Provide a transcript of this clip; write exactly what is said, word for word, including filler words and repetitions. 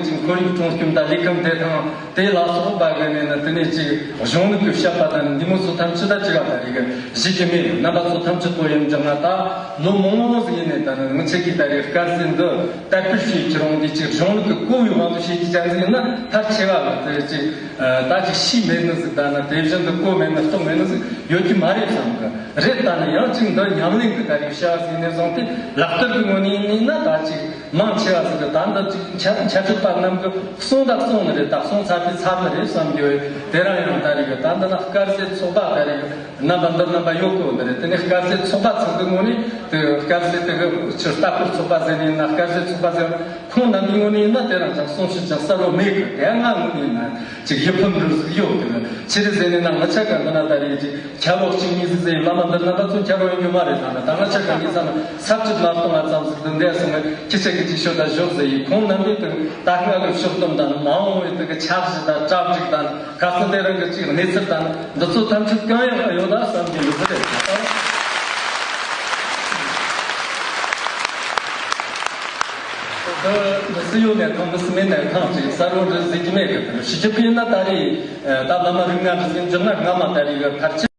ཅིག་ཁོར་ཡུག་སྲུང་སྐྱོབ་དང་ལུས་ཁམས་བདེ་ཐང་དེ་ལ་སོགས་པ་གི་ནས་ནི་དེ་ནས་ཅིག་གཞུང་ལུགས་ཀྱི་བཤད་པ་དང་འདི་མོ་ཚོ་ཐམས་ཅད་ད་ཅིག་ཨ་ད་རེ་གི་གཞི་གི་མེད། རྣམ་པ་ཚོ་ཐམས་ཅད་པོ་ཡིན་ཀྱང་ན་ད་ལོ་མང་མང་ཟིག་ཡིན་ནས་ད་ནི་ང་ཚོ་གིས་ད་རེ་དཀར་ཟས་འདི་དར་སྤེལ་བྱེད་ཀྱི་རུང་འདི་ཅིག་གཞུང་ལུགས་ཀྱི་གོ་བའི་དབང་དུ་བྱེད་ཀྱི་ཅན་ཟིག་ཡིན་ན་མཐར་ཆེ་བ་ལ་དེ་ཅིག་ད་ཅིག་ཤི་མེད་ནི་ཟིག་ད་ནི་དེ་བཞིན་དུ་གོ་མེད་ནི་རྟོགས་མེད་ནི་ཟིག་ཡོད་ཀྱི་མ་རེད་བསམ་གི་རེད། ད་ནི་ཡང་ཅིག་འདི་ཉམས་ལེན་གྱི་ད་རེ་བྱ་བ་ཟིག་ནས་བཟུང་སྟེ་ལག་བསྟར་གྱི་ངོས་ནས་ཡིན་ན་ད་ཅིག་མང་ཆེ་བ་ཟིག་གི་ད་འདི་ཅིག་འཆད་འཆད་ཁྲིད་པ་རྣམས་ཀྱིས་གསུངས་ད་གསུངས་ནི་རེད། ད་གསུངས་ཚར་དུས་ཚར་ནི་རེད་བསམ་གྱི་ཡོད། དེ་རང་ཡང་ད་རེ་གི་ད་འདི་ན་དཀར་ཟས་ཚོགས་པ་ད་རེ་གི་རྣམ་པ་འདི་རྣམ་པ་ཡོད་གོ་ནི་རེད། དེ་ནས་དཀར་ཟས་ཚོགས་པ་ཚང་གི་ངོས་ནས་དེ་དཀར་ཟས་དེ་གི་ཕྱིར་ལྟ་སྐོར་ཚོགས་པ་ཟེར་ནི་ཡིན་ན་དཀར་ཟས་ཚོགས་པ་ཟེར་ཁོང་རྣམ་པའི་ངོས་ནས་ཡིན་ན་དེ་རང་ཅང་གསུང་ཤུགས་ཅང་གསལ་བོ་མེད་གི། དེ་ང་ངོས་ནས་ཡིན་ན་ཅིག་ཡིད་ཕམ་འགྲོ་ཟིག་ཡོད་གི། ཕྱིར་ཟེར་ནི་ན་ང་ཆ་ག་འདི་ན་ད་རེ་ཅིག་ཆ་ལོག་གཅིག་གཉིས་ཟིག་ཟེར་བླ་མ་འདི་རྣམ་པ་ཚོ་ཁྱེར་རོ་ཡོང་རྒྱུ་མ་རེད། ད་ནི་ད་ང་ཆ་ག་ངའི་ས་ན་ས་བཅུ་མ་གཏོང་བ་ཙམ་ཟིག་འདི་འདས་སོང་ངས་ཁྱི་ཆ་གི་ཅིག་ཤོད་ད་ཞོག་ཟེར་ཡིན། ཁོང་རྣམ་པས་དེ་ད་སྔ་གི་ཕྱོགས་སྡོམ་དང་མ་འོངས་པའི་དེ་གི་ཆབ་སྲིད་དང་གྲ་སྒྲིག་དང་ཁ་སང་དེ་རིང་གི་ཅིག་གནས་ཚུལ་དང་འདི་ཚོ་ཐམས་ཅད་གང་ཡང་ཡོད་ད་བསམ་གྱི་མི་ཟེར་རེད། འདི་མི་སུ་ཡོད་ནས་ཐང་མི་སུ་མེད་ནས་ཐང་ཅིག་ས་རོ་འདྲི་ཟེར་གྱི་མེད་གི། ཞི་ཁྱབ་ཡིན་ན་ད་རེས་ད་བླ་མ་རིགས་ལྔ་འདྲི་ཟེར་འཇོག་ན་སྔ་མ་ད་རེས་གི་ཕལ་ཆེར།